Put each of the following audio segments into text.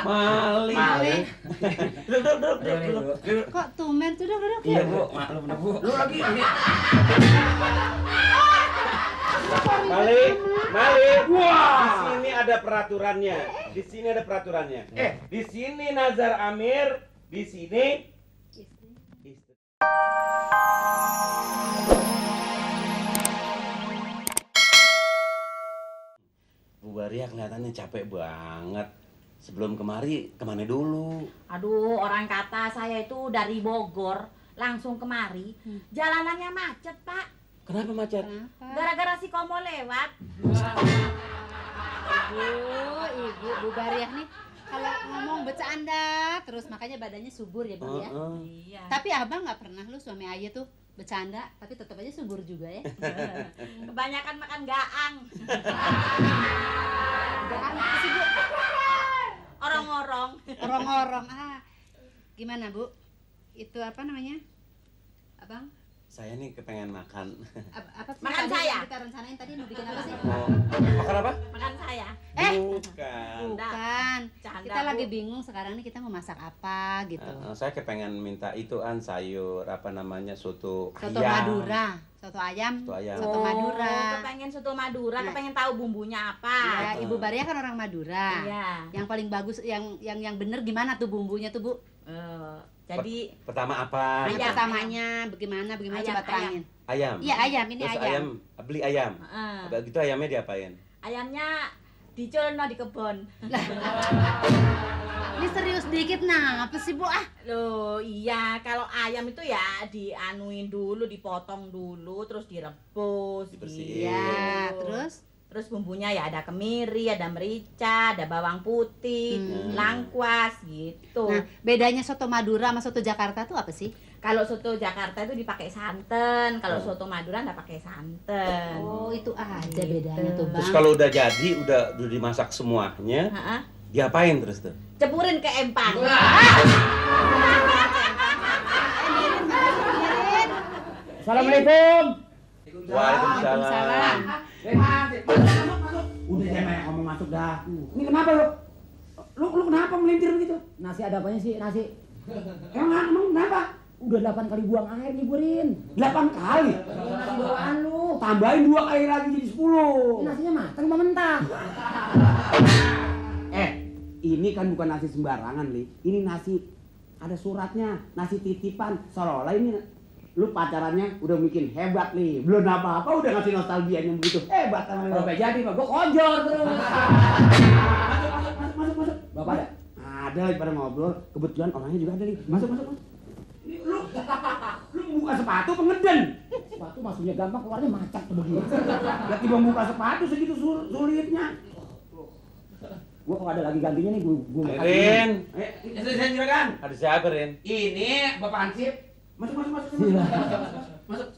Maling. Duduk. Kok tumben tuh duduk. Iya, Bu. Maklum dah, Bu. Lu lagi. Maling. Wah. Di sini ada peraturannya. Di sini Nazar Amir, di sini istri. Bu Baria kelihatannya capek banget. Sebelum kemari, kemana dulu? Aduh, orang kata saya itu dari Bogor langsung kemari. Jalanannya macet, Pak. Kenapa macet? Gara-gara si Komo lewat. Ibu, Bu Bariah nih kalau ngomong bercanda terus makanya badannya subur ya, Bu ya. Iya. Tapi Abang nggak pernah lu suami Ayah tuh bercanda tapi tetap aja subur juga ya. Kebanyakan makan gaang. Gaang apa sih, Bu? Orong-orong. Orong-orong. Gimana, Bu? Itu apa namanya? Abang? Saya nih kepengen makan. Apa sih Makan tadi saya? yang kita rencanain tadi mau bikin apa sih? Makan apa? Makan saya. Bukan. Bukan. Canda, Kita Bu. lagi bingung sekarang nih kita mau masak apa gitu. Saya kepengen minta sayur apa namanya soto Soto ayam. Madura, soto ayam, Soto ayam. soto Madura. Kepengen soto Madura, Nah. kepengen tahu bumbunya apa. Ya, Ibu Baria kan orang Madura. Iya. Yang paling bagus, yang bener gimana tuh bumbunya tuh, Bu? Jadi Pertama apa? Yang Ayam, pertamanya bagaimana Ayam, coba terangin. Ayam. Iya ayam, ini Terus ayam. beli ayam. Heeh. Udah gitu ayamnya diapain? ayamnya diculno di kebun. Ini serius dikit apa sih, Bu? Loh, iya, kalau ayam itu ya dianuin dulu, dipotong dulu, terus direbus, Dibersihin. Ya, Terus bumbunya ya ada kemiri, ada merica, ada bawang putih, lengkuas gitu. Nah, bedanya soto Madura sama soto Jakarta tuh apa sih? Kalau soto Jakarta itu dipakai santan, kalau soto Madura nggak pakai santan. Oh, itu aja bedanya tuh, Bang. Terus kalau udah jadi, udah dimasak semuanya, Ha-ha. diapain terus tuh? Cepurin ke empang. Assalamualaikum. Waalaikumsalam. Masuk. Udah saya main ngomong masuk dah. Ini kenapa lu? Lu kenapa melintir begitu? Nasi ada apanya sih? Nasi. Emang kenapa? Udah 8 kali buang air nyiburin. 8 kali. Nasi bawaan lu. Tambahin 2 kali lagi jadi 10. Ini nasinya matang apa mentah? Ini kan bukan nasi sembarangan, Li. Ini nasi ada suratnya, nasi titipan. Seolah-olah ini lu pacarannya udah bikin hebat, Li. Belum apa-apa udah ngasih nostalgianya begitu. Hebat sama lu. Sampai jadi mah gua konjor terus. Masuk. Bapak ada? Ada lagi pada ngobrol. Kebetulan orangnya juga ada, Li. Masuk. Ini lu buka sepatu pengeden. Sepatu masuknya gampang, keluarnya macet tuh begini. Ya tiba buka sepatu segitu sulitnya. Gua kalau ada lagi gantinya nih gua Rin, Saya silakan. ada siapa Rin? Ini Bapak Hansip. Masuk. Masuk.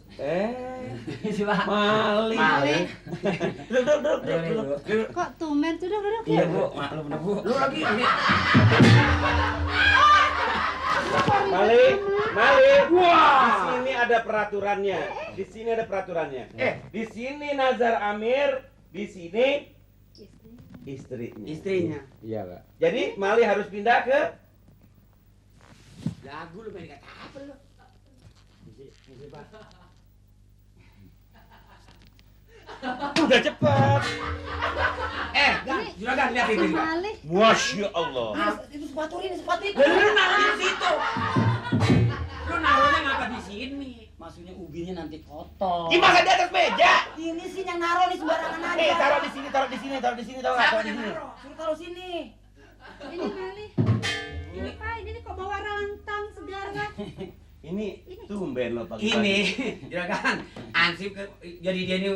Maling. Duduk. Kok tumben tuh duduk. Iya, Bu. Maklum dah, Bu. Lu lagi. Maling. Wah. Di sini ada peraturannya. Di sini Nazar Amir, di sini istrinya. Iya, Pak. Jadi Mali harus pindah ke Lagu lu main kata apa lu? udah cepat. Juragan lihat ini. Malih. Masya Allah. Itu sepatu ini, sepatu itu. Lu naruh di situ. Lu naruhnya ngapa di sini? Maksudnya ubinya nanti kotor. Di masa di atas meja. Ini sih yang naruh nih sembarangan aja. Taruh di sini, taruh di sini, taruh di sini, taruh nggak? Siapa Taruh di yang sini. naruh? Suruh taruh sini. Ini Malih. Ngapain ini kok bawa rantang segala? Ini tumben lo pagi. Ini, juragan, Ansip jadi dia ini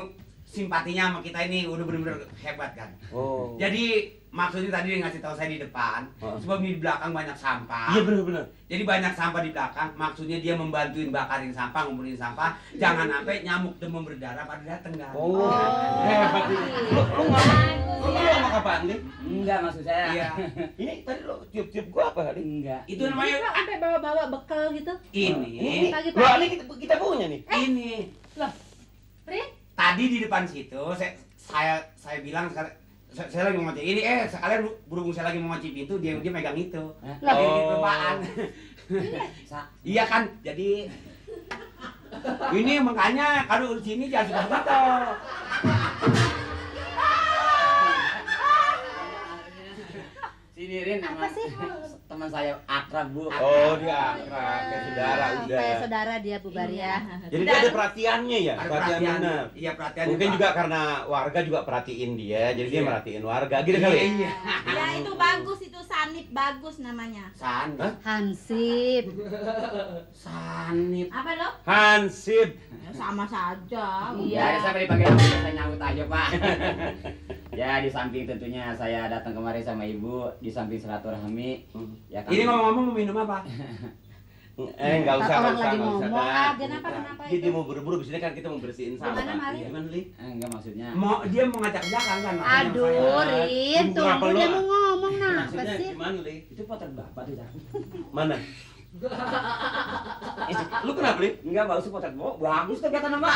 simpatinya sama kita ini udah bener-bener hebat kan. Oh. Jadi maksudnya tadi dia ngasih tahu saya di depan, sebab di belakang banyak sampah. Iya benar-benar. Jadi banyak sampah di belakang, maksudnya dia membantuin bakarin sampah, ngumpulin sampah, jangan sampai nyamuk demam berdarah pada dateng kan. Oh. Hebat ini. Lu ngomong apaan nih? Enggak maksud saya. Iya. Ini tadi lo tiup-tiup gua apa tadi? Enggak. Itu namanya Sampai bawa-bawa bekal gitu. ini. Loh, ini kita punya nih. Ini. Loh, Rin? Tadi di depan situ saya bilang Saya lagi mau ngunci ini, sekalian berhubung saya lagi mau ngunci pintu, dia megang itu. Lah, Ini apaan? Iya kan, jadi ini makanya kalau di sini jangan suka begitu. Sini Rin, Apa sih? teman saya akrab Bu. Oh, dia akrab, kayak saudara udah. Kayak saudara dia Bu Baria. Jadi dia ada perhatiannya ya, Ada perhatian benar. Iya perhatian. Mungkin juga karena warga juga perhatiin dia, jadi dia Iya. merhatiin warga gitu kali. Iya. Ya itu bagus, itu sanip bagus namanya. Sanip. Hansip. Sanip. Apa lo? Hansip. Ya, sama saja. Ya, saya dipanggil saya nyaut aja Pak. Ya, di samping tentunya saya datang kemari sama Ibu, di samping silaturahmi. Ya kan. Ini ngomong-ngomong mau minum apa? Enggak usah, Orang enggak lagi usah, ngomong, Dah. kenapa Jadi itu? mau buru-buru di sini kan kita mau bersihin sampah. Gimana, Mari? Gimana, Li? Enggak maksudnya. Dia mau ngajak jalan kan? makanya Aduh, saya- Rin, Tunggu apa tunggu lu? dia mau ngomong nah, apa Maksudnya sih? gimana, Li? Itu potret Bapak tuh, Cak. Mana? Lu kenapa, Li? Enggak, bagus potret Bu. Bagus tuh kata nama.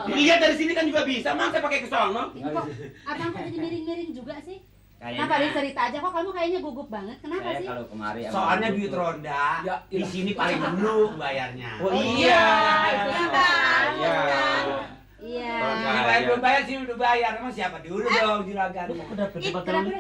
Dilihat dari sini kan juga bisa, Mang. Saya pakai ke sono. Ini kok abang kok jadi miring-miring juga sih? Kayaknya Kenapa Rin cerita aja kok kamu kayaknya gugup banget? Kenapa saya sih? kalau kemari sama Soalnya Ibu duit tuh- ronda Ya, di iya. sini paling dulu bayarnya. Oh iya. Iya, Iya. Iya. Ini bayar belum bayar sini udah bayar. Emang siapa dulu dong juragannya?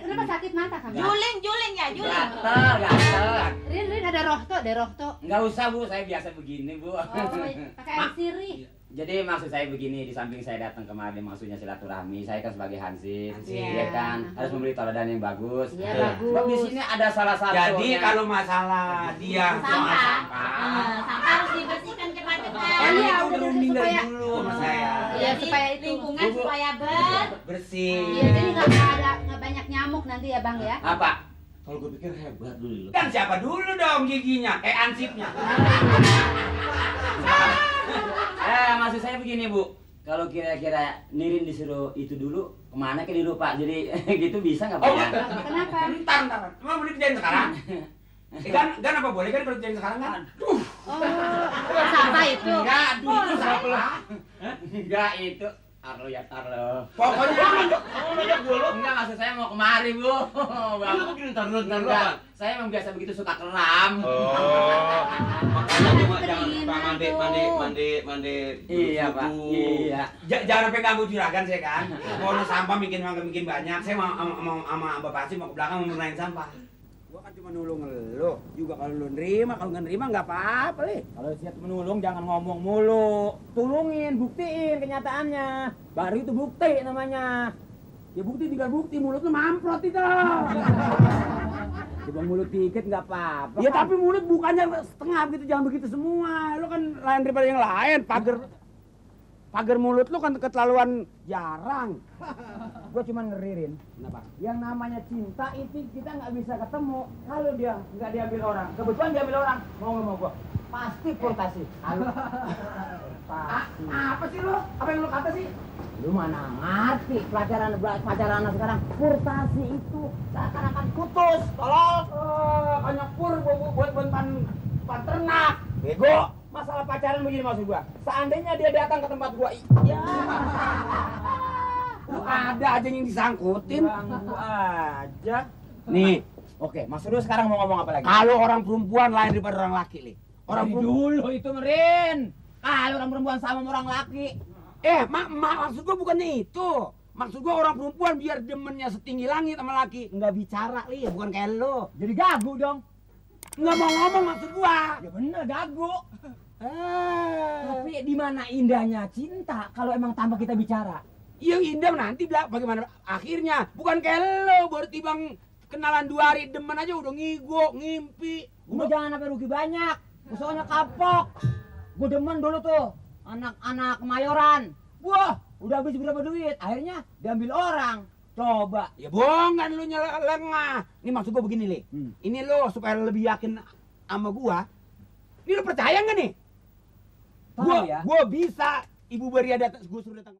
Kenapa sakit mata kamu? Juling, juling ya, juling. Gatel. Rin ada rohto, deh rohto. Enggak usah Bu, saya biasa begini Bu. Oh, pakai air sirih. Jadi maksud saya begini, di samping saya datang kemari maksudnya silaturahmi, saya kan sebagai hansip, Iya. ya kan, harus memberi teladan yang bagus. Iya, Iya. bagus. Sebab di sini ada salah satu. Jadi kalau masalah dia soal Sampah. sampah, Sampah harus dibersihkan cepat-cepat. Iya, itu udah, udah runding dari supaya- dulu sama saya. Iya, supaya itu. Lingkungan supaya Bersih. Iya, jadi nggak banyak nyamuk nanti ya Bang ya. apa? Kalau gue pikir hebat dulu. Kan siapa dulu dong giginya? Ansipnya. Maksud saya begini Bu, kalau kira-kira Nirin disuruh itu dulu, kemana ke dulu Pak? Jadi gitu bisa nggak Pak? Oh, ya? Kenapa? Ntar. Emang boleh kerjain sekarang? Kan apa boleh kan kalau kerjain sekarang kan? Oh, sampah itu. Enggak, dulu salah. Enggak itu. Arlo ya Arlo. Pokoknya Enggak, maksud saya mau kemari Bu. Bang. Lu begini ntar Enggak, saya memang biasa begitu suka keram. Oh. Makanya cuma jangan Kedinginan suka mandi. Iya Pak, iya. jangan sampai ganggu juragan saya kan. Mau sampah bikin banyak. Saya mau sama Bapak Ansip mau ke belakang mau menaik sampah. Gua kan cuma nulung lu. Juga kalau lu nerima, kalau nggak nerima nggak apa-apa, Le. Kalau siap menolong jangan ngomong mulu. Tulungin, buktiin kenyataannya. Baru itu bukti namanya. Ya bukti tinggal bukti, mulut lu mamprot itu. Coba mulut dikit nggak apa-apa. Ya tapi mulut bukannya setengah begitu, jangan begitu semua. Lu kan lain daripada yang lain. Pagar mulut lu kan keterlaluan jarang. Gue cuma ngeririn. Kenapa? Yang namanya cinta itu kita nggak bisa ketemu kalau dia nggak diambil orang. Kebetulan diambil orang, mau nggak mau gue pasti purtasi. Halo. Pasti. Apa sih lu? Apa yang lu kata sih? Lu mana ngerti pacaran anak sekarang? Purtasi itu seakan-akan putus. Tolong. Banyak pur buat pan ternak. Bego. Masalah pacaran begini maksud gua. Seandainya dia datang ke tempat gua, ya. Lu ada aja yang disangkutin. Ganggu aja. Nih, Oke, maksud lu sekarang mau ngomong apa lagi? kalau orang perempuan lain daripada orang laki, Le. Orang Dari perempuan. dulu itu Merin. Kalau orang perempuan sama orang laki. Maksud gua bukannya itu. Maksud gua orang perempuan biar demennya setinggi langit sama laki. Nggak bicara, Li. Bukan kayak lu. Jadi gagu dong. Nggak mau ngomong maksud gua. Ya bener gagu. Tapi di mana indahnya cinta kalau emang tanpa kita bicara? Yang indah nanti bagaimana akhirnya. Bukan kayak lu. Baru tibang kenalan 2 hari demen aja udah ngigo, ngimpi. Udah jangan sampai rugi banyak. Soalnya kapok. Gue demen dulu tuh anak-anak Kemayoran. Wah, udah habis berapa duit? Akhirnya diambil orang. Coba. Ya bohong kan lu lengah. Ini maksud gua begini, Le. Ini lo supaya lebih yakin sama gua. Ini lo percaya nggak nih? Tahu ya. Gua bisa Ibu Baria datang, gua suruh datang.